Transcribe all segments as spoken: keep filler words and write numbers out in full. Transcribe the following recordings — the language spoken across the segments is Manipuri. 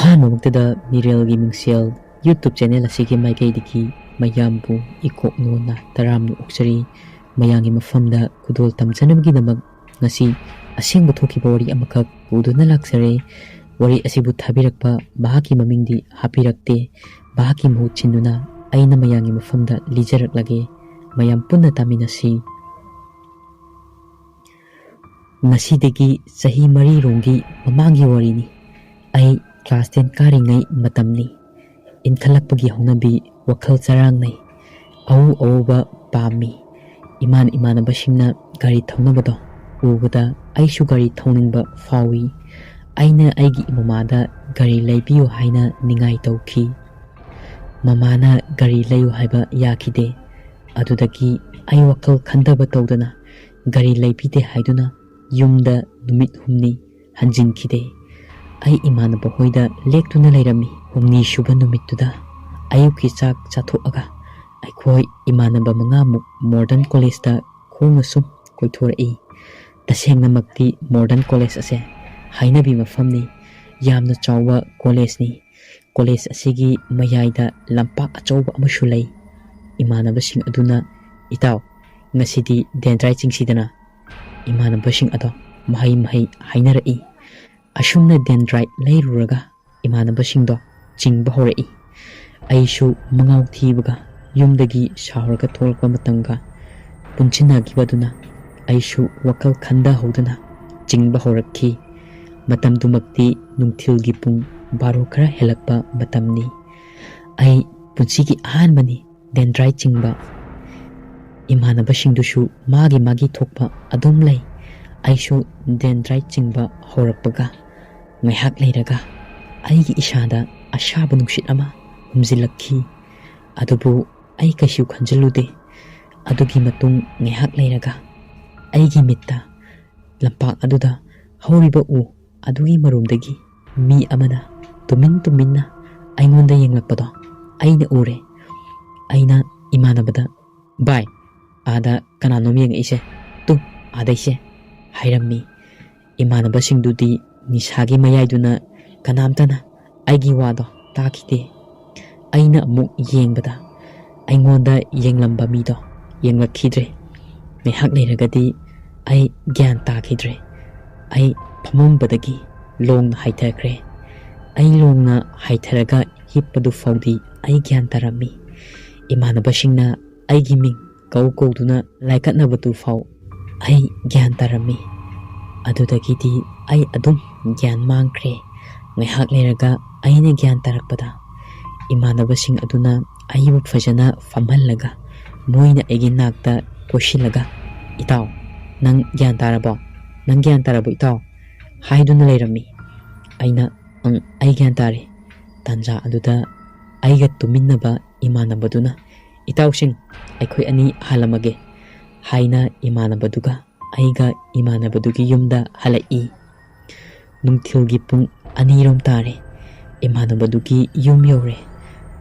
ꯑꯍꯥꯟꯕꯃꯛꯇꯗ ꯃꯤꯔꯦꯜꯒꯤ ꯃꯤꯡꯁꯦꯜ YouTube ꯆꯦꯅꯦꯜ ꯑꯁꯤꯒꯤ ꯃꯥꯏꯀꯩꯗꯒꯤ ꯃꯌꯥꯝꯕꯨ ꯏꯀꯣꯛ ꯅꯣꯟꯅ ꯇꯔꯥꯝꯅ ꯑꯣꯛꯆꯔꯤ꯫ ꯃꯌꯥꯝꯒꯤ ꯃꯐꯝꯗ ꯈꯨꯗꯣꯜ ꯇꯝꯖꯅꯕꯒꯤꯗꯃꯛ ꯉꯁꯤ ꯑꯁꯦꯡꯕ ꯊꯣꯛꯈꯤꯕ ꯋꯥꯔꯤ ꯑꯃꯈꯛ ꯄꯨꯗꯨꯅ ꯂꯥꯛꯆꯔꯦ꯫ ꯋꯥꯔꯤ ꯑꯁꯤꯕꯨ ꯊꯥꯕꯤꯔꯛꯄ ꯃꯍꯥꯛꯀꯤ ꯃꯃꯤꯡꯗꯤ ꯍꯥꯞꯄꯤꯔꯛꯇꯦ꯫ ꯃꯍꯥꯛꯀꯤ ꯃꯍꯨꯠ ꯁꯤꯟꯗꯨꯅ ꯑꯩꯅ ꯃꯌꯥꯝꯒꯤ ꯃꯐꯝꯗ ꯂꯤꯖꯔꯛꯂꯒꯦ꯫ ꯃꯌꯥꯝ ꯄꯨꯟꯅ ꯇꯥꯃꯤꯟꯅꯁꯤ꯫ ꯉꯁꯤꯗꯒꯤ ꯆꯍꯤ ꯃꯔꯤꯔꯣꯝꯒꯤ ꯃꯃꯥꯡꯒꯤ ꯋꯥꯔꯤꯅꯤ꯫ ꯑꯩ class ten ꯀꯥꯔꯤꯉꯩ ꯃꯇꯝꯅꯤ꯫ ꯏꯟꯈꯠꯂꯛꯄꯒꯤ ꯍꯧꯅꯕꯤ ꯋꯥꯈꯜ ꯆꯔꯥꯡꯅꯩ꯫ ꯑꯎ ꯑꯎꯕ ꯄꯥꯝꯃꯤ꯫ ꯏꯃꯥꯟ ꯏꯃꯥꯟꯅꯕꯁꯤꯡꯅ ꯒꯥꯔꯤ ꯊꯧꯅꯕꯗꯣ ꯎꯕꯗ ꯑꯩꯁꯨ ꯒꯥꯔꯤ ꯊꯧꯅꯤꯡꯕ ꯐꯥꯎꯏ꯫ ꯑꯩꯅ ꯑꯩꯒꯤ ꯃꯃꯥꯗ ꯒꯥꯔꯤ ꯂꯩꯕꯤꯌꯨ ꯍꯥꯏꯅ ꯅꯤꯡꯉꯥꯏ ꯇꯧꯈꯤ꯫ ꯃꯃꯥꯅ ꯒꯥꯔꯤ ꯂꯩꯌꯨ ꯍꯥꯏꯕ ꯌꯥꯈꯤꯗꯦ꯫ ꯑꯗꯨꯗꯒꯤ ꯑꯩ ꯋꯥꯈꯜ ꯈꯟꯊꯕ ꯇꯧꯗꯅ ꯒꯥꯔꯤ ꯂꯩꯕꯤꯗꯦ ꯍꯥꯏꯗꯨꯅ ꯌꯨꯝꯗ ꯅꯨꯃꯤꯠ ꯍꯨꯝꯅꯤ ꯍꯟꯖꯤꯟꯈꯤꯗꯦ꯫ ꯑꯩ ꯏꯃꯥꯟꯅꯕ ꯍꯣꯏꯗ ꯂꯦꯛꯇꯨꯅ ꯂꯩꯔꯝꯃꯤ꯫ ꯍꯨꯝꯅꯤ ꯁꯨꯕ ꯅꯨꯃꯤꯠꯇꯨꯗ ꯑꯌꯨꯛꯀꯤ ꯆꯥꯛ ꯆꯥꯊꯣꯛꯑꯒ ꯑꯩꯈꯣꯏ ꯏꯃꯥꯟꯅꯕ ꯃꯉꯥꯃꯨꯛ Modern Collegeꯇ ꯈꯣꯡꯅ ꯁꯨꯝ ꯀꯣꯏꯊꯣꯔꯛꯏ꯫ ꯇꯁꯦꯡꯅꯃꯛꯇꯤ Modern College ꯑꯁꯦ ꯍꯥꯏꯅꯕꯤ ꯃꯐꯝꯅꯤ꯫ ꯌꯥꯝꯅ ꯆꯥꯎꯕ collegeꯅꯤ꯫ College ꯑꯁꯤꯒꯤ ꯃꯌꯥꯏꯗ ꯂꯝꯄꯥꯛ ꯑꯆꯧꯕ ꯑꯃꯁꯨ ꯂꯩ꯫ ꯏꯃꯥꯟꯅꯕꯁꯤꯡ ꯑꯗꯨꯅ, "ꯏꯇꯥꯎ, ꯉꯁꯤꯗꯤ dendrite ꯆꯤꯡꯁꯤꯗꯅ?" ꯏꯃꯥꯟꯅꯕꯁꯤꯡ ꯑꯗꯣ ꯃꯍꯩ ꯃꯍꯩ ꯍꯥꯏꯅꯔꯛꯏ꯫ ꯑꯁꯨꯝꯅ dendrite ꯂꯩꯔꯨꯔꯒ ꯏꯃꯥꯟꯅꯕꯁꯤꯡꯗꯣ ꯆꯤꯡꯕ ꯍꯧꯔꯛꯏ꯫ ꯑꯩꯁꯨ ꯃꯉꯥꯎ ꯊꯤꯕꯒ ꯌꯨꯝꯗꯒꯤ ꯁꯥꯎꯔꯒ ꯊꯣꯛꯂꯛꯄ ꯃꯇꯝꯒ ꯄꯨꯟꯁꯤꯟꯅꯈꯤꯕꯗꯨꯅ ꯑꯩꯁꯨ ꯋꯥꯈꯜ ꯈꯟꯊꯍꯧꯗꯅ ꯆꯤꯡꯕ ꯍꯧꯔꯛꯈꯤ꯫ ꯃꯇꯝꯗꯨꯃꯛꯇꯤ ꯅꯨꯡꯊꯤꯜꯒꯤ ꯄꯨꯡ ꯕꯥꯔꯣ ꯈꯔ ꯍꯦꯜꯂꯛꯄ ꯃꯇꯝꯅꯤ꯫ ꯑꯩ ꯄꯨꯟꯁꯤꯒꯤ ꯑꯍꯥꯟꯕꯅꯤ dendrite ꯆꯤꯡꯕ꯫ ꯏꯃꯥꯟꯅꯕꯁꯤꯡꯗꯨꯁꯨ ꯃꯥꯒꯤ ꯃꯥꯒꯤ ꯊꯣꯛꯄ ꯑꯗꯨꯝ ꯂꯩ꯫ ꯑꯩꯁꯨ dendrite ꯆꯤꯡꯕ ꯍꯧꯔꯛꯄꯒ ꯉꯥꯏꯍꯥꯛ ꯂꯩꯔꯒ ꯑꯩꯒꯤ ꯏꯁꯥꯗ ꯑꯁꯥꯕ ꯅꯨꯡꯁꯤꯠ ꯑꯃ ꯍꯨꯝꯖꯤꯜꯂꯛꯈꯤ꯫ ꯑꯗꯨꯕꯨ ꯑꯩ ꯀꯩꯁꯨ ꯈꯟꯖꯤꯜꯂꯨꯗꯦ꯫ ꯑꯗꯨꯒꯤ ꯃꯇꯨꯡ ꯉꯥꯏꯍꯥꯛ ꯂꯩꯔꯒ ꯑꯩꯒꯤ ꯃꯤꯠꯇ ꯂꯝꯄꯥꯛ ꯑꯗꯨꯗ ꯍꯧꯔꯤꯕ ꯎ ꯑꯗꯨꯒꯤ ꯃꯔꯨꯝꯗꯒꯤ ꯃꯤ ꯑꯃꯅ ꯇꯨꯃꯤꯟ ꯇꯨꯃꯤꯟꯅ ꯑꯩꯉꯣꯟꯗ ꯌꯦꯡꯂꯛꯄꯗꯣ ꯑꯩꯅ ꯎꯔꯦ꯫ ꯑꯩꯅ ꯏꯃꯥꯟꯅꯕꯗ, "ꯚꯥꯏ, ꯑꯥꯗ ꯀꯅꯥꯅꯣꯝ ꯌꯦꯡꯉꯛꯏꯁꯦ, ꯇꯨ, ꯑꯥꯗꯩꯁꯦ," ꯍꯥꯏꯔꯝꯃꯤ꯫ ꯏꯃꯥꯟꯅꯕꯁꯤꯡꯗꯨꯗꯤ ꯅꯤꯁꯥꯒꯤ ꯃꯌꯥꯏꯗꯨꯅ ꯀꯅꯥꯝꯇꯅ ꯑꯩꯒꯤ ꯋꯥꯗꯣ ꯇꯥꯈꯤꯗꯦ꯫ ꯑꯩꯅ ꯑꯃꯨꯛ ꯌꯦꯡꯕꯗ ꯑꯩꯉꯣꯟꯗ ꯌꯦꯡꯂꯝꯕ ꯃꯤꯗꯣ ꯌꯦꯡꯂꯛꯈꯤꯗ꯭ꯔꯦ꯫ ꯉꯥꯏꯍꯥꯛ ꯂꯩꯔꯒꯗꯤ ꯑꯩ ꯒ꯭ꯌꯥꯟ ꯇꯥꯈꯤꯗ꯭ꯔꯦ꯫ ꯑꯩ ꯐꯃꯨꯡꯕꯗꯒꯤ ꯂꯣꯡꯅ ꯍꯥꯏꯊꯈ꯭ꯔꯦ꯫ ꯑꯩ ꯂꯣꯡꯅ ꯍꯥꯏꯊꯔꯒ ꯍꯤꯞꯄꯗꯨ ꯐꯥꯎꯗꯤ ꯑꯩ ꯒ꯭ꯌꯥꯟ ꯇꯥꯔꯝꯃꯤ꯫ ꯏꯃꯥꯟꯅꯕꯁꯤꯡꯅ ꯑꯩꯒꯤ ꯃꯤꯡ ꯀꯧ ꯀꯧꯗꯨꯅ ꯂꯥꯏꯀꯠꯅꯕꯗꯨ ꯐꯥꯎ ꯑꯩ ꯒ꯭ꯌꯥꯟ ꯇꯥꯔꯝꯃꯤ꯫ ꯑꯗꯨꯗꯒꯤꯗꯤ ꯑꯩ ꯑꯗꯨꯝ ꯒ꯭ꯌꯥꯟ ꯃꯥꯡꯈ꯭ꯔꯦ꯫ ꯉꯥꯏꯍꯥꯛ ꯂꯩꯔꯒ ꯑꯩꯅ ꯒ꯭ꯌꯥꯟ ꯇꯥꯔꯛꯄꯗ ꯏꯃꯥꯟꯅꯕꯁꯤꯡ ꯑꯗꯨꯅ ꯑꯩꯕꯨ ꯐꯖꯅ ꯐꯝꯍꯜꯂꯒ ꯃꯣꯏꯅ ꯑꯩꯒꯤ ꯅꯥꯛꯇ ꯀꯣꯏꯁꯤꯜꯂꯒ, "ꯏꯇꯥꯎ, ꯅꯪ ꯒ꯭ꯌꯥꯟ ꯇꯥꯔꯕꯣ? ꯅꯪ ꯒ꯭ꯌꯥꯟ ꯇꯥꯔꯕꯣ ꯏꯇꯥꯎ?" ꯍꯥꯏꯗꯨꯅ ꯂꯩꯔꯝꯃꯤ꯫ ꯑꯩꯅ, "ꯑꯪ, ꯑꯩ ꯒ꯭ꯌꯥꯟ ꯇꯥꯔꯦ"꯫ ꯇꯥꯟꯖꯥ ꯑꯗꯨꯗ ꯑꯩꯒ ꯇꯨꯃꯤꯟꯅꯕ ꯏꯃꯥꯟꯅꯕꯗꯨꯅ, "ꯏꯇꯥꯎꯁꯤꯡ, ꯑꯩꯈꯣꯏ ꯑꯅꯤ ꯍꯜꯂꯝꯃꯒꯦ" ꯍꯥꯏꯅ ꯏꯃꯥꯟꯅꯕꯗꯨꯒ ꯑꯩꯒ ꯏꯃꯥꯟꯅꯕꯗꯨꯒꯤ ꯌꯨꯝꯗ ꯍꯜꯂꯛꯏ꯫ ꯅꯨꯡꯊꯤꯜꯒꯤ ꯄꯨꯡ ꯑꯅꯤꯔꯣꯝ ꯇꯥꯔꯦ꯫ ꯏꯃꯥꯟꯅꯕꯗꯨꯒꯤ ꯌꯨꯝ ꯌꯧꯔꯦ꯫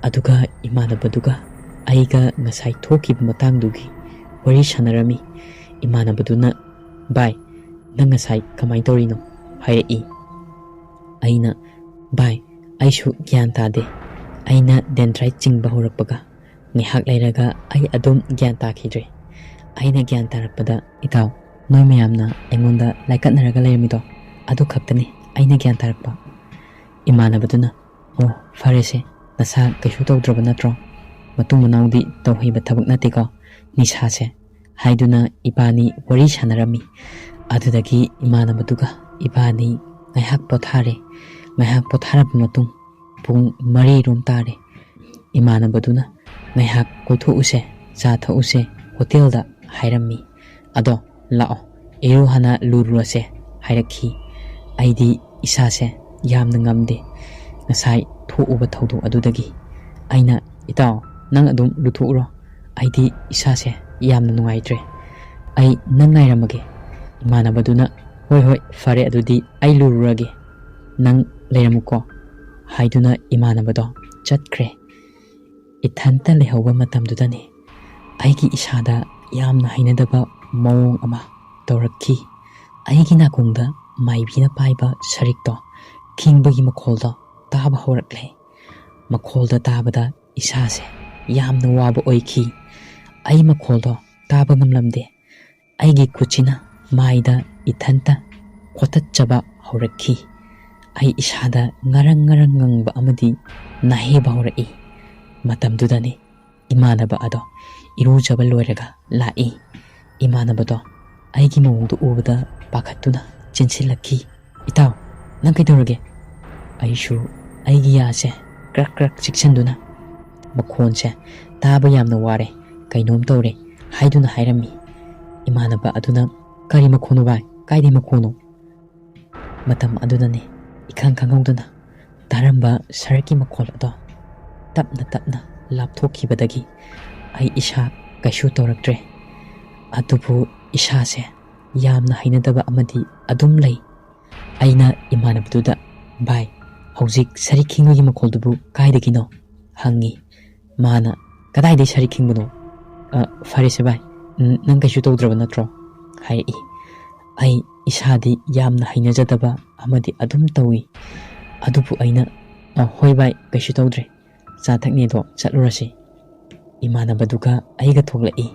ꯑꯗꯨꯒ ꯏꯃꯥꯟꯅꯕꯗꯨꯒ ꯑꯩꯒ ꯉꯁꯥꯏ ꯊꯣꯛꯈꯤꯕ ꯃꯇꯥꯡꯗꯨꯒꯤ ꯋꯥꯔꯤ ꯁꯥꯟꯅꯔꯝꯃꯤ꯫ ꯏꯃꯥꯟꯅꯕꯗꯨꯅ, "ꯚꯥꯏ, ꯅꯪ ꯉꯁꯥꯏ ꯀꯃꯥꯏꯅ ꯇꯧꯔꯤꯅꯣ?" ꯍꯥꯏꯔꯛꯏ꯫ ꯑꯩꯅ, "ꯚꯥꯏ, ꯑꯩꯁꯨ ꯒ꯭ꯌꯥꯟ ꯇꯥꯗꯦ꯫ ꯑꯩꯅ dendrite ꯆꯤꯡꯕ ꯍꯧꯔꯛꯄꯒ ꯉꯥꯏꯍꯥꯛ ꯂꯩꯔꯒ ꯑꯩ ꯑꯗꯨꯝ ꯒ꯭ꯌꯥꯟ ꯇꯥꯈꯤꯗ꯭ꯔꯦ꯫ ꯑꯩꯅ ꯒ꯭ꯌꯥꯟ ꯇꯥꯔꯛꯄꯗ, ꯏꯇꯥꯎ, ꯅꯣꯏ ꯃꯌꯥꯝꯅ ꯑꯩꯉꯣꯟꯗ ꯂꯥꯏꯀꯠꯅꯔꯒ ꯂꯩꯔꯝꯃꯤꯗꯣ, ꯑꯗꯨ ꯈꯛꯇꯅꯤ ꯑꯩꯅ ꯒ꯭ꯌꯥꯟ ꯇꯥꯔꯛꯄ"꯫ ꯏꯃꯥꯟꯅꯕꯗꯨꯅ, "ꯑꯣ, ꯐꯔꯦꯁꯦ, ꯅꯁꯥ ꯀꯩꯁꯨ ꯇꯧꯗ꯭ꯔꯕ ꯅꯠꯇ꯭ꯔꯣ? ꯃꯇꯨꯡ ꯃꯅꯥꯎꯗꯤ ꯇꯧꯍꯩꯕ ꯊꯕꯛ ꯅꯠꯇꯦꯀꯣ, ꯅꯤꯁꯥꯁꯦ" ꯍꯥꯏꯗꯨꯅ ꯏꯕꯥꯅꯤ ꯋꯥꯔꯤ ꯁꯥꯟꯅꯔꯝꯃꯤ꯫ ꯑꯗꯨꯗꯒꯤ ꯏꯃꯥꯟꯅꯕꯗꯨꯒ ꯏꯕꯥꯅꯤ ꯉꯥꯏꯍꯥꯛ ꯄꯣꯊꯥꯔꯦ꯫ ꯉꯥꯏꯍꯥꯛ ꯄꯣꯊꯥꯔꯕ ꯃꯇꯨꯡ ꯄꯨꯡ ꯃꯔꯤꯔꯣꯝ ꯇꯥꯔꯦ꯫ ꯏꯃꯥꯟꯅꯕꯗꯨꯅ, "ꯉꯥꯏꯍꯥꯛ ꯀꯣꯏꯊꯣꯛꯎꯁꯦ, ꯆꯥ ꯊꯛꯎꯁꯦ ꯍꯣꯇꯦꯜꯗ" ꯍꯥꯏꯔꯝꯃꯤ꯫ "ꯑꯗꯣ ꯂꯥꯛꯑꯣ, ꯏꯔꯨ ꯍꯥꯟꯅ ꯂꯨꯔꯨꯔꯁꯦ" ꯍꯥꯏꯔꯛꯈꯤ꯫ ꯑꯩꯗꯤ ꯏꯁꯥꯁꯦ ꯌꯥꯝꯅ ꯉꯝꯗꯦ꯫ ꯉꯁꯥꯏ ꯊꯣꯛꯎꯕ ꯊꯧꯗꯣꯛ ꯑꯗꯨꯗꯒꯤ꯫ ꯑꯩꯅ, "ꯏꯇꯥꯎ, ꯅꯪ ꯑꯗꯨꯝ ꯂꯨꯊꯣꯛꯎꯔꯣ, ꯑꯩꯗꯤ ꯏꯁꯥꯁꯦ ꯌꯥꯝꯅ ꯅꯨꯡꯉꯥꯏꯇ꯭ꯔꯦ꯫ ꯑꯩ ꯅꯪ ꯉꯥꯏꯔꯝꯃꯒꯦ"꯫ ꯏꯃꯥꯟꯅꯕꯗꯨꯅ, "ꯍꯣꯏ, ꯍꯣꯏ, ꯐꯔꯦ, ꯑꯗꯨꯗꯤ ꯑꯩ ꯂꯨꯔꯨꯔꯒꯦ, ꯅꯪ ꯂꯩꯔꯝꯃꯨꯀꯣ" ꯍꯥꯏꯗꯨꯅ ꯏꯃꯥꯟꯅꯕꯗꯣ ꯆꯠꯈ꯭ꯔꯦ꯫ ꯏꯊꯟꯇ ꯂꯩꯍꯧꯕ ꯃꯇꯝꯗꯨꯗꯅꯤ ꯑꯩꯒꯤ ꯏꯁꯥꯗ ꯌꯥꯝꯅ ꯍꯩꯅꯗꯕ ꯃꯑꯣꯡ ꯑꯃ ꯇꯧꯔꯛꯈꯤ꯫ ꯑꯩꯒꯤ ꯅꯥꯀꯣꯡꯗ ꯃꯥꯏꯕꯤꯅ ꯄꯥꯏꯕ ꯁꯔꯤꯛꯇꯣ ꯈꯤꯡꯕꯒꯤ ꯃꯈꯣꯜꯗꯣ ꯇꯥꯕ ꯍꯧꯔꯛꯂꯦ꯫ ꯃꯈꯣꯜꯗ ꯇꯥꯕꯗ ꯏꯁꯥꯁꯦ ꯌꯥꯝꯅ ꯋꯥꯕ ꯑꯣꯏꯈꯤ꯫ ꯑꯩ ꯃꯈꯣꯜꯗꯣ ꯇꯥꯕ ꯉꯝꯂꯝꯗꯦ꯫ ꯑꯩꯒꯤ ꯈꯨꯠꯁꯤꯅ ꯃꯥꯏꯗ ꯏꯊꯟꯇ ꯈꯣꯠꯇꯠꯆꯕ ꯍꯧꯔꯛꯈꯤ꯫ ꯑꯩ ꯏꯁꯥꯗ ꯉꯔꯪ ꯉꯔꯪ ꯉꯪꯕ ꯑꯃꯗꯤ ꯅꯥꯍꯦꯕ ꯍꯧꯔꯛꯏ꯫ ꯃꯇꯝꯗꯨꯗꯅꯤ ꯏꯃꯥꯟꯅꯕ ꯑꯗꯣ ꯏꯔꯨꯖꯕ ꯂꯣꯏꯔꯒ ꯂꯥꯛꯏ꯫ ꯏꯃꯥꯟꯅꯕꯗꯣ ꯑꯩꯒꯤ ꯃꯑꯣꯡꯗꯨ ꯎꯕꯗ ꯄꯥꯈꯠꯇꯨꯅ ꯆꯦꯟꯁꯤꯜꯂꯛꯈꯤ꯫ "ꯏꯇꯥꯎ, ꯅꯪ ꯀꯩꯗꯧꯔꯒꯦ?" ꯑꯩꯁꯨ ꯑꯩꯒꯤ ꯌꯥꯁꯦ ꯀ꯭ꯔꯛ ꯀ꯭ꯔꯛ ꯆꯤꯛꯁꯟꯗꯨꯅ, "ꯃꯈꯣꯟꯁꯦ ꯇꯥꯕ ꯌꯥꯝꯅ ꯋꯥꯔꯦ, ꯀꯩꯅꯣꯝ ꯇꯧꯔꯦ" ꯍꯥꯏꯗꯨꯅ ꯍꯥꯏꯔꯝꯃꯤ꯫ ꯏꯃꯥꯟꯅꯕ ꯑꯗꯨꯅ, "ꯀꯔꯤ ꯃꯈꯣꯟꯅꯣ ꯚꯥꯏ? ꯀꯥꯏꯗꯩ ꯃꯈꯣꯟꯅꯣ?" ꯃꯇꯝ ꯑꯗꯨꯗꯅꯤ ꯏꯈꯪ ꯈꯪꯍꯧꯗꯅ ꯇꯥꯔꯝꯕ ꯁꯔꯛꯀꯤ ꯃꯈꯣꯜ ꯑꯗꯣ ꯇꯞꯅ ꯇꯞꯅ ꯂꯥꯞꯊꯣꯛꯈꯤꯕꯗꯒꯤ ꯑꯩ ꯏꯁꯥ ꯀꯩꯁꯨ ꯇꯧꯔꯛꯇ꯭ꯔꯦ꯫ ꯑꯗꯨꯕꯨ ꯏꯁꯥꯁꯦ ꯌꯥꯝꯅ ꯍꯩꯅꯗꯕ ꯑꯃꯗꯤ ꯑꯗꯨꯝ ꯂꯩ꯫ ꯑꯩꯅ ꯏꯃꯥꯟꯅꯕꯗꯨꯗ, "ꯚꯥꯏ, ꯍꯧꯖꯤꯛ ꯁꯔꯤꯛ ꯈꯤꯡꯕꯒꯤ ꯃꯈꯣꯜꯗꯨꯕꯨ ꯀꯥꯏꯗꯒꯤꯅꯣ?" ꯍꯪꯉꯤ꯫ ꯃꯥꯅ, "ꯀꯗꯥꯏꯗꯩ ꯁꯔꯤꯛ ꯈꯤꯡꯕꯅꯣ? ꯑ, ꯐꯔꯦꯁꯦ ꯚꯥꯏ, ꯅ-, ꯅꯪ ꯀꯩꯁꯨ ꯇꯧꯗ꯭ꯔꯕ ꯅꯠꯇ꯭ꯔꯣ?" ꯍꯥꯏꯔꯛꯏ꯫ ꯑꯩ ꯏꯁꯥꯗꯤ ꯌꯥꯝꯅ ꯍꯩꯅꯖꯗꯕ ꯑꯃꯗꯤ ꯑꯗꯨꯝ ꯇꯧꯏ꯫ ꯑꯗꯨꯕꯨ ꯑꯩꯅ, "ꯑ, ꯍꯣꯏ ꯚꯥꯏ, ꯀꯩꯁꯨ ꯇꯧꯗ꯭ꯔꯦ꯫ ꯆꯥ ꯊꯛꯅꯦꯗꯣ ꯆꯠꯂꯨꯔꯁꯤ꯫" ꯏꯃꯥꯟꯅꯕꯗꯨꯒ ꯑꯩꯒ ꯊꯣꯛꯂꯛꯏ꯫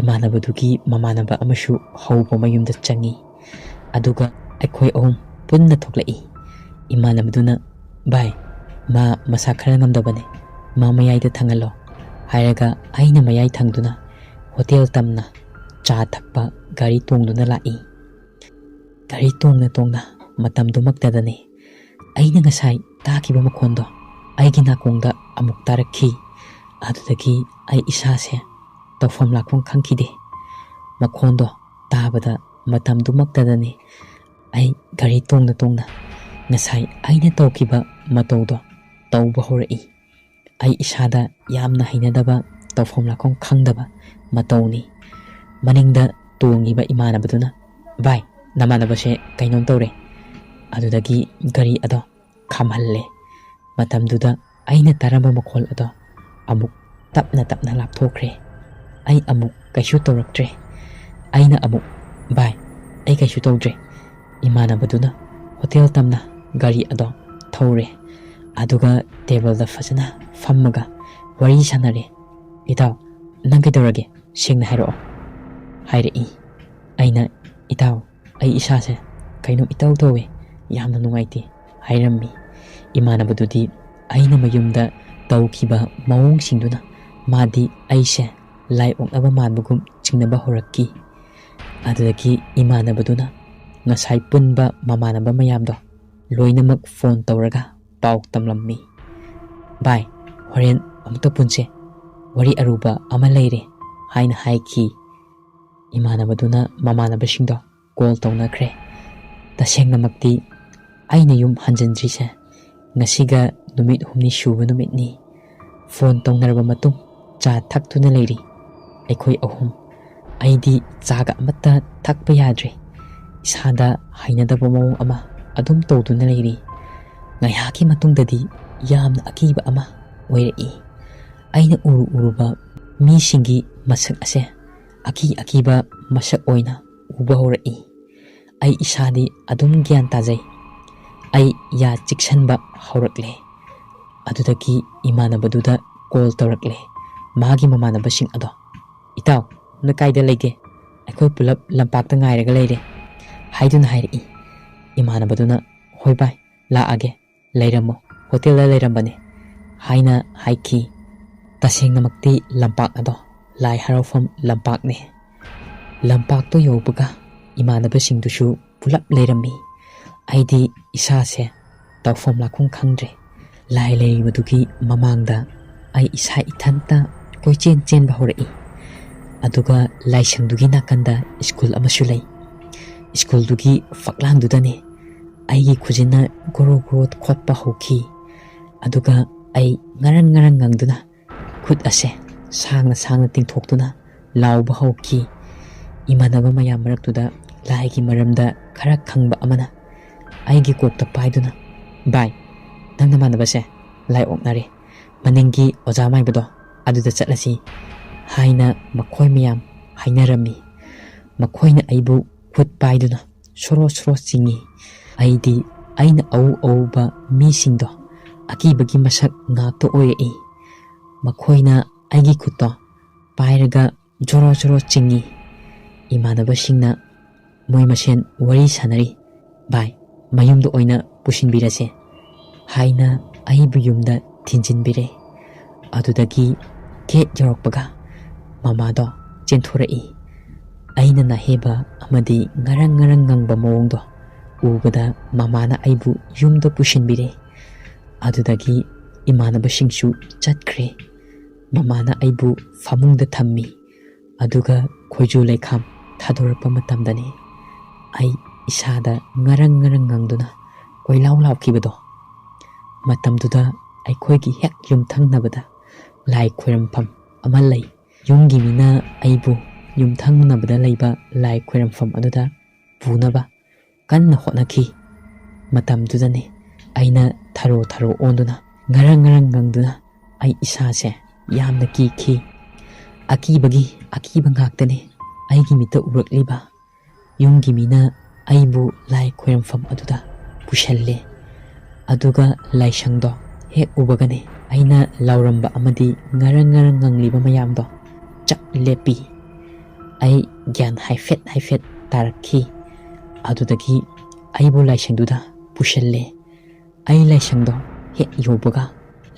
ꯏꯃꯥꯟꯅꯕꯗꯨꯒꯤ ꯃꯃꯥꯟꯅꯕ ꯑꯃꯁꯨ ꯍꯧꯕ ꯃꯌꯨꯝꯗ ꯆꯪꯉꯤ꯫ ꯑꯗꯨꯒ ꯑꯩꯈꯣꯏ ꯑꯍꯨꯝ ꯄꯨꯟꯅ ꯊꯣꯛꯂꯛꯏ꯫ ꯏꯃꯥꯟꯅꯕꯗꯨꯅ, "ꯚꯥꯏ, ꯃꯥ ꯃꯁꯥ ꯈꯔ ꯉꯝꯗꯕꯅꯦ, ꯃꯥ ꯃꯌꯥꯏꯗ ꯊꯪꯍꯜꯂꯣ" ꯍꯥꯏꯔꯒ ꯑꯩꯅ ꯃꯌꯥꯏ ꯊꯪꯗꯨꯅ ꯍꯣꯇꯦꯜ ꯇꯝꯅ ꯆꯥ ꯊꯛꯄ ꯒꯥꯔꯤ ꯇꯣꯡꯗꯨꯅ ꯂꯥꯛꯏ꯫ ꯒꯥꯔꯤ ꯇꯣꯡꯅ ꯇꯣꯡꯅ ꯃꯇꯝꯗꯨꯃꯛꯇꯗꯅꯤ ꯑꯩꯅ ꯉꯁꯥꯏ ꯇꯥꯈꯤꯕ ꯃꯈꯣꯟꯗꯣ ꯑꯩꯒꯤ ꯅꯥꯀꯣꯡꯗ ꯑꯃꯨꯛ ꯇꯥꯔꯛꯈꯤ꯫ ꯑꯗꯨꯗꯒꯤ ꯑꯩ ꯏꯁꯥꯁꯦ ꯇꯧꯐꯝ ꯂꯥꯛꯐꯝ ꯈꯪꯈꯤꯗꯦ꯫ ꯃꯈꯣꯟꯗꯣ ꯇꯥꯕꯗ ꯃꯇꯝꯗꯨꯃꯛꯇꯗꯅꯤ ꯑꯩ ꯒꯥꯔꯤ ꯇꯣꯡꯅ ꯇꯣꯡꯅ ꯉꯁꯥꯏ ꯑꯩꯅ ꯇꯧꯈꯤꯕ ꯃꯇꯧꯗꯣ ꯇꯧꯕ ꯍꯧꯔꯛꯏ꯫ ꯑꯩ ꯏꯁꯥꯗ ꯌꯥꯝꯅ ꯍꯩꯅꯗꯕ, ꯇꯧꯐꯝ ꯂꯥꯛꯐꯝ ꯈꯪꯗꯕ ꯃꯇꯧꯅꯤ꯫ ꯃꯅꯤꯡꯗ ꯇꯣꯡꯉꯤꯕ ꯏꯃꯥꯟꯅꯕꯗꯨꯅ, "ꯚꯥꯏ, ꯅꯃꯥꯟꯅꯕꯁꯦ ꯀꯩꯅꯣꯝ ꯇꯧꯔꯦ꯫" ꯑꯗꯨꯗꯒꯤ ꯒꯥꯔꯤ ꯑꯗꯣ ꯈꯥꯝꯍꯜꯂꯦ꯫ ꯃꯇꯝꯗꯨꯗ ꯑꯩꯅ ꯇꯥꯔꯝꯕ ꯃꯈꯣꯜ ꯑꯗꯣ ꯑꯃꯨꯛ ꯇꯞꯅ ꯇꯞꯅ ꯂꯥꯞꯊꯣꯛꯈ꯭ꯔꯦ꯫ ꯑꯩ ꯑꯃꯨꯛ ꯀꯩꯁꯨ ꯇꯧꯔꯛꯇ꯭ꯔꯦ꯫ ꯑꯩꯅ ꯑꯃꯨꯛ, "ꯚꯥꯏ, ꯑꯩ ꯀꯩꯁꯨ ꯇꯧꯗ꯭ꯔꯦ꯫" ꯏꯃꯥꯟꯅꯕꯗꯨꯅ ꯍꯣꯇꯦꯜ ꯇꯝꯅ ꯒꯥꯔꯤ ꯑꯗꯣ ꯀꯧꯔꯦ꯫ ꯑꯗꯨꯒ ꯇꯦꯕꯜꯗ ꯐꯖꯅ ꯐꯝꯃꯒ ꯋꯥꯔꯤ ꯁꯥꯟꯅꯔꯦ꯫ "ꯏꯇꯥꯎ, ꯅꯪ ꯀꯩꯗꯧꯔꯒꯦ? ꯁꯦꯡꯅ ꯍꯥꯏꯔꯛꯑꯣ," ꯍꯥꯏꯔꯛꯏ꯫ ꯑꯩꯅ, "ꯏꯇꯥꯎ, ꯑꯩ ꯏꯁꯥꯁꯦ ꯀꯩꯅꯣꯝ ꯏꯇꯧ ꯇꯧꯋꯦ, ꯌꯥꯝꯅ ꯅꯨꯡꯉꯥꯏꯇꯦ," ꯍꯥꯏꯔꯝꯃꯤ꯫ ꯏꯃꯥꯟꯅꯕꯗꯨꯗꯤ ꯑꯩꯅ ꯃꯌꯨꯝꯗ ꯇꯧꯈꯤꯕ ꯃꯑꯣꯡꯁꯤꯡꯗꯨꯅ ꯃꯥꯗꯤ ꯑꯩꯁꯦ ꯂꯥꯏ ꯑꯣꯛꯅꯕ ꯃꯥꯟꯕꯒꯨꯝ ꯆꯤꯡꯅꯕ ꯍꯧꯔꯛꯈꯤ꯫ ꯑꯗꯨꯗꯒꯤ ꯏꯃꯥꯟꯅꯕꯗꯨꯅ ꯉꯁꯥꯏ ꯄꯨꯟꯕ ꯃꯃꯥꯟꯅꯕ ꯃꯌꯥꯝꯗꯣ ꯂꯣꯏꯅꯃꯛ ꯐꯣꯟ ꯇꯧꯔꯒ ꯄꯥꯎ ꯇꯝꯂꯝꯃꯤ꯫ "ꯚꯥꯏ, ꯍꯣꯔꯦꯟ ꯑꯃꯨꯛꯇ ꯄꯨꯟꯁꯦ, ꯋꯥꯔꯤ ꯑꯔꯨꯕ ꯑꯃ ꯂꯩꯔꯦ," ꯍꯥꯏꯅ ꯍꯥꯏꯈꯤ꯫ ꯏꯃꯥꯟꯅꯕꯗꯨꯅ ꯃꯃꯥꯟꯅꯕꯁꯤꯡꯗꯣ ꯀꯣꯜ ꯇꯧꯅꯈ꯭ꯔꯦ꯫ ꯇꯁꯦꯡꯅꯃꯛꯇꯤ ꯑꯩꯅ ꯌꯨꯝ ꯍꯟꯖꯤꯟꯗ꯭ꯔꯤꯁꯦ ꯉꯁꯤꯒ ꯅꯨꯃꯤꯠ ꯍꯨꯝꯅꯤ ꯁꯨꯕ ꯅꯨꯃꯤꯠꯅꯤ꯫ ꯐꯣꯟ ꯇꯧꯅꯔꯕ ꯃꯇꯨꯡ ꯆꯥ ꯊꯛꯇꯨꯅ ꯂꯩꯔꯤ ꯑꯩꯈꯣꯏ ꯑꯍꯨꯝ꯫ ꯑꯩꯗꯤ ꯆꯥꯒ ꯑꯃꯠꯇ ꯊꯛꯄ ꯌꯥꯗ꯭ꯔꯦ꯫ ꯏꯁꯥꯗ ꯍꯩꯅꯗꯕ ꯃꯑꯣꯡ ꯑꯃ ꯑꯗꯨꯝ ꯇꯧꯗꯨꯅ ꯂꯩꯔꯤ꯫ ꯉꯥꯏꯍꯥꯛꯀꯤ ꯃꯇꯨꯡꯗꯗꯤ ꯌꯥꯝꯅ ꯑꯀꯤꯕ ꯑꯃ ꯑꯣꯏꯔꯛꯏ꯫ ꯑꯩꯅ ꯎꯔꯨ ꯎꯔꯨꯕ ꯃꯤꯁꯤꯡꯒꯤ ꯃꯁꯛ ꯑꯁꯦ ꯑꯀꯤ ꯑꯀꯤꯕ ꯃꯁꯛ ꯑꯣꯏꯅ ꯎꯕ ꯍꯧꯔꯛꯏ꯫ ꯑꯩ ꯏꯁꯥꯗꯤ ꯑꯗꯨꯝ ꯒ꯭ꯌꯥꯟ ꯇꯥꯖꯩ꯫ ꯑꯩ ꯌꯥ ꯆꯤꯛꯁꯟꯕ ꯍꯧꯔꯛꯂꯦ꯫ ꯑꯗꯨꯗꯒꯤ ꯏꯃꯥꯟꯅꯕꯗꯨꯗ ꯀꯣꯜ ꯇꯧꯔꯛꯂꯦ꯫ ꯃꯥꯒꯤ ꯃꯃꯥꯟꯅꯕꯁꯤꯡ ꯑꯗꯣ, "ꯏꯇꯥꯎ, ꯅꯣꯏ ꯀꯥꯏꯗ ꯂꯩꯒꯦ? ꯑꯩꯈꯣꯏ ꯄꯨꯂꯞ ꯂꯝꯄꯥꯛꯇ ꯉꯥꯏꯔꯒ ꯂꯩꯔꯦ," ꯍꯥꯏꯗꯨꯅ ꯍꯥꯏꯔꯛꯏ꯫ ꯏꯃꯥꯟꯅꯕꯗꯨꯅ, "ꯍꯣꯏ ꯚꯥꯏ, ꯂꯥꯛꯑꯒꯦ, ꯂꯩꯔꯝꯃꯣ, ꯍꯣꯇꯦꯜꯗ ꯂꯩꯔꯝꯕꯅꯦ," ꯍꯥꯏꯅ ꯍꯥꯏꯈꯤ꯫ ꯇꯁꯦꯡꯅꯃꯛꯇꯤ ꯂꯝꯄꯥꯛ ꯑꯗꯣ ꯂꯥꯏ ꯍꯔꯥꯎꯐꯝ ꯂꯝꯄꯥꯛꯅꯦ꯫ ꯂꯝꯄꯥꯛꯇꯣ ꯌꯧꯕꯒ ꯏꯃꯥꯟꯅꯕꯁꯤꯡꯗꯨꯁꯨ ꯄꯨꯂꯞ ꯂꯩꯔꯝꯃꯤ꯫ ꯑꯩꯗꯤ ꯏꯁꯥꯁꯦ ꯇꯧꯐꯝ ꯂꯥꯛꯐꯝ ꯈꯪꯗ꯭ꯔꯦ꯫ ꯂꯥꯏ ꯂꯩꯔꯤꯕꯗꯨꯒꯤ ꯃꯃꯥꯡꯗ ꯑꯩ ꯏꯁꯥ ꯏꯊꯟꯇ ꯀꯣꯏꯆꯦꯟ ꯆꯦꯟꯕ ꯍꯧꯔꯛꯏ꯫ ꯑꯗꯨꯒ ꯂꯥꯏꯁꯪꯗꯨꯒꯤ ꯅꯥꯀꯟꯗ ꯁ꯭ꯀꯨꯜ ꯑꯃꯁꯨ ꯂꯩ꯫ ꯁ꯭ꯀꯨꯜꯗꯨꯒꯤ ꯐꯛꯂꯥꯡꯗꯨꯗꯅꯦ ꯑꯩꯒꯤ ꯈꯨꯖꯤꯟꯅ ꯒꯣꯔꯣ ꯒꯣꯔꯣ ꯈꯣꯠꯄ ꯍꯧꯈꯤ꯫ ꯑꯗꯨꯒ ꯑꯩ ꯉꯔꯪ ꯉꯔꯪ ꯉꯪꯗꯨꯅ ꯈꯨꯠ ꯑꯁꯦ ꯁꯥꯡꯅ ꯁꯥꯡꯅ ꯇꯤꯡꯊꯣꯛꯇꯨꯅ ꯂꯥꯎꯕ ꯍꯧꯈꯤ꯫ ꯏꯃꯥꯟꯅꯕ ꯃꯌꯥꯝ ꯃꯔꯛꯇꯨꯗ ꯂꯥꯏꯒꯤ ꯃꯔꯝꯗ ꯈꯔ ꯈꯪꯕ ꯑꯃꯅ ꯑꯩꯒꯤ ꯀꯣꯛꯇ ꯄꯥꯏꯗꯨꯅ, "ꯚꯥꯏ, ꯅꯪ ꯅꯃꯥꯟꯅꯕꯁꯦ ꯂꯥꯏ ꯑꯣꯛꯅꯔꯦ, ꯃꯅꯤꯡꯒꯤ ꯑꯣꯖꯥ ꯃꯥꯏꯕꯗꯣ ꯑꯗꯨꯗ ꯆꯠꯂꯁꯤ," ꯍꯥꯏꯅ ꯃꯈꯣꯏ ꯃꯌꯥꯝ ꯍꯥꯏꯅꯔꯝꯃꯤ꯫ ꯃꯈꯣꯏꯅ ꯑꯩꯕꯨ ꯈꯨꯠ ꯄꯥꯏꯗꯨꯅ ꯁꯣꯔꯣ ꯁꯣꯔꯣ ꯆꯤꯡꯏ꯫ ꯑꯩꯗꯤ ꯑꯩꯅ ꯑꯎ ꯑꯎꯕ ꯃꯤꯁꯤꯡꯗꯣ ꯑꯀꯤꯕꯒꯤ ꯃꯁꯛ ꯉꯥꯛꯇ ꯑꯣꯏꯔꯛꯏ꯫ ꯃꯈꯣꯏꯅ ꯑꯩꯒꯤ ꯈꯨꯠꯇꯣ ꯄꯥꯏꯔꯒ ꯖꯣꯔꯣ ꯖꯣꯔꯣ ꯆꯤꯡꯏ꯫ ꯏꯃꯥꯟꯅꯕꯁꯤꯡꯅ ꯃꯣꯏ ꯃꯁꯦꯟ ꯋꯥꯔꯤ ꯁꯥꯟꯅꯔꯤ꯫ "ꯚꯥꯏ, ꯃꯌꯨꯝꯗ ꯑꯣꯏꯅ ꯄꯨꯁꯤꯟꯕꯤꯔꯁꯦ" ꯍꯥꯏꯅ ꯑꯩꯕꯨ ꯌꯨꯝꯗ ꯊꯤꯟꯖꯤꯟꯕꯤꯔꯦ꯫ ꯑꯗꯨꯗꯒꯤ ꯒꯦꯠ ꯌꯧꯔꯛꯄꯒ ꯃꯃꯥꯗꯣ ꯆꯦꯟꯊꯣꯔꯛꯏ꯫ ꯑꯩꯅ ꯅꯥꯍꯦꯕ ꯑꯃꯗꯤ ꯉꯔꯪ ꯉꯔꯪ ꯉꯪꯕ ꯃꯑꯣꯡꯗꯣ ꯎꯕꯗ ꯃꯃꯥꯅ ꯑꯩꯕꯨ ꯌꯨꯝꯗ ꯄꯨꯁꯤꯟꯕꯤꯔꯦ꯫ ꯑꯗꯨꯗꯒꯤ ꯏꯃꯥꯟꯅꯕꯁꯤꯡꯁꯨ ꯆꯠꯈ꯭ꯔꯦ꯫ ꯃꯃꯥꯅ ꯑꯩꯕꯨ ꯐꯃꯨꯡꯗ ꯊꯝꯃꯤ꯫ ꯑꯗꯨꯒ ꯈꯣꯏꯖꯨ ꯂꯩꯈꯥꯝ ꯊꯥꯗꯣꯔꯛꯄ ꯃꯇꯝꯗꯅꯤ ꯑꯩ ꯏꯁꯥꯗ ꯉꯔꯪ ꯉꯔꯪ ꯉꯪꯗꯨꯅ ꯀꯣꯏꯂꯥꯎ ꯂꯥꯎꯈꯤꯕꯗꯣ꯫ ꯃꯇꯝꯗꯨꯗ ꯑꯩꯈꯣꯏꯒꯤ ꯍꯦꯛ ꯌꯨꯝꯊꯪꯅꯕꯗ ꯂꯥꯏ ꯈꯣꯏꯔꯝꯐꯝ ꯑꯃ ꯂꯩ꯫ ꯌꯨꯝꯒꯤ ꯃꯤꯅ ꯑꯩꯕꯨ ꯌꯨꯝꯊꯪꯅꯕꯗ ꯂꯩꯕ ꯂꯥꯏ ꯈꯣꯏꯔꯝꯐꯝ ꯑꯗꯨꯗ ꯄꯨꯅꯕ ꯀꯟꯅ ꯍꯣꯠꯅꯈꯤ꯫ ꯃꯇꯝꯗꯨꯗꯅꯤ ꯑꯩꯅ ꯊꯔꯣ ꯊꯔꯣ ꯑꯣꯟꯗꯨꯅ, ꯉꯔꯪ ꯉꯔꯪ ꯉꯪꯗꯨꯅ ꯑꯩ ꯏꯁꯥꯁꯦ ꯌꯥꯝꯅ ꯀꯤꯈꯤ꯫ ꯑꯀꯤꯕꯒꯤ ꯑꯀꯤꯕ ꯉꯥꯛꯇꯅꯤ ꯑꯩꯒꯤ ꯃꯤꯠꯇ ꯎꯔꯛꯂꯤꯕ꯫ ꯌꯨꯝꯒꯤ ꯃꯤꯅ ꯑꯩꯕꯨ ꯂꯥꯏ ꯈꯣꯏꯔꯝꯐꯝ ꯑꯗꯨꯗ ꯄꯨꯁꯜꯂꯦ꯫ ꯑꯗꯨꯒ ꯂꯥꯏꯁꯪꯗꯣ ꯍꯦꯛ ꯎꯕꯒꯅꯤ ꯑꯩꯅ ꯂꯥꯎꯔꯝꯕ ꯑꯃꯗꯤ ꯉꯔꯪ ꯉꯔꯪ ꯉꯪꯂꯤꯕ ꯃꯌꯥꯝꯗꯣ ꯆꯞ ꯂꯦꯞꯄꯤ꯫ ꯑꯩ ꯒ꯭ꯌꯥꯟ ꯍꯥꯏꯐꯦꯠ ꯍꯥꯏꯐꯦꯠ ꯇꯥꯔꯛꯈꯤ꯫ ꯑꯗꯨꯗꯒꯤ ꯑꯩꯕꯨ ꯂꯥꯏꯁꯪꯗꯨꯗ ꯄꯨꯁꯤꯜꯂꯦ꯫ ꯑꯩ ꯂꯥꯏꯁꯪꯗꯣ ꯍꯦꯛ ꯌꯧꯕꯒ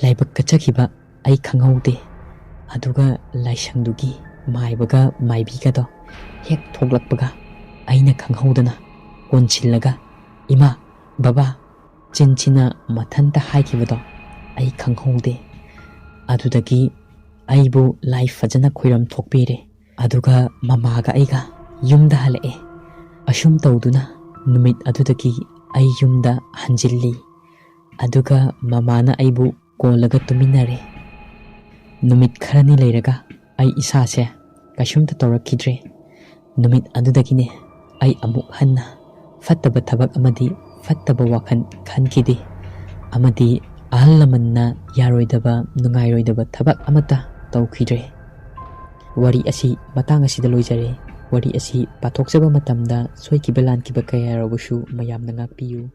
ꯂꯥꯏꯕꯛ ꯀꯠꯆꯈꯤꯕ ꯑꯩ ꯈꯪꯍꯧꯗꯦ꯫ ꯑꯗꯨꯒ ꯂꯥꯏꯁꯪꯗꯨꯒꯤ ꯃꯥꯏꯕꯒ ꯃꯥꯏꯕꯤꯒꯗꯣ ꯍꯦꯛ ꯊꯣꯛꯂꯛꯄꯒ ꯑꯩꯅ ꯈꯪꯍꯧꯗꯅ ꯀꯣꯟꯁꯤꯜꯂꯒ "ꯏꯃꯥ, ꯕꯕꯥ" ꯆꯤꯟꯁꯤꯅ ꯃꯊꯟꯇ ꯍꯥꯏꯈꯤꯕꯗꯣ ꯑꯩ ꯈꯪꯍꯧꯗꯦ꯫ ꯑꯗꯨꯗꯒꯤ ꯑꯩꯕꯨ ꯂꯥꯏ ꯐꯖꯅ ꯈꯣꯏꯔꯝ ꯊꯣꯛꯄꯤꯔꯦ꯫ ꯑꯗꯨꯒ ꯃꯃꯥꯒ ꯑꯩꯒ ꯌꯨꯝꯗ ꯍꯜꯂꯛꯑꯦ꯫ ꯑꯁꯨꯝ ꯇꯧꯗꯨꯅ ꯅꯨꯃꯤꯠ ꯑꯗꯨꯗꯒꯤ ꯑꯩ ꯌꯨꯝꯗ ꯍꯟꯖꯤꯜꯂꯤ꯫ ꯑꯗꯨꯒ ꯃꯃꯥꯅ ꯑꯩꯕꯨ ꯀꯣꯜꯂꯒ ꯇꯨꯃꯤꯟꯅꯔꯦ꯫ ꯅꯨꯃꯤꯠ ꯈꯔꯅꯤ ꯂꯩꯔꯒ ꯑꯩ ꯏꯁꯥꯁꯦ ꯀꯩꯁꯨꯝꯇ ꯇꯧꯔꯛꯈꯤꯗ꯭ꯔꯦ꯫ ꯅꯨꯃꯤꯠ ꯑꯗꯨꯗꯒꯤꯅꯦ ꯑꯩ ꯑꯃꯨꯛ ꯍꯟꯅ ꯐꯠꯇꯕ ꯊꯕꯛ ꯑꯃꯗꯤ ꯐꯠꯇꯕ ꯋꯥꯈꯜ ꯈꯟꯈꯤꯗꯦ꯫ ꯑꯃꯗꯤ ꯑꯍꯜ ꯂꯃꯟꯅ ꯌꯥꯔꯣꯏꯗꯕ, ꯅꯨꯡꯉꯥꯏꯔꯣꯏꯗꯕ ꯊꯕꯛ ꯑꯃꯠꯇ ꯇꯧꯈꯤꯗ꯭ꯔꯦ꯫ ꯋꯥꯔꯤ ꯑꯁꯤ ꯃꯇꯥꯡ ꯑꯁꯤꯗ ꯂꯣꯏꯖꯔꯦ꯫ ꯋꯥꯔꯤ ꯑꯁꯤ ꯄꯥꯊꯣꯛꯆꯕ ꯃꯇꯝꯗ ꯁꯣꯏꯈꯤꯕ ꯂꯥꯟꯈꯤꯕ ꯀꯌꯥ ꯌꯥꯎꯔꯕꯁꯨ ꯃꯌꯥꯝꯅ ꯉꯥꯛꯄꯤꯌꯨ꯫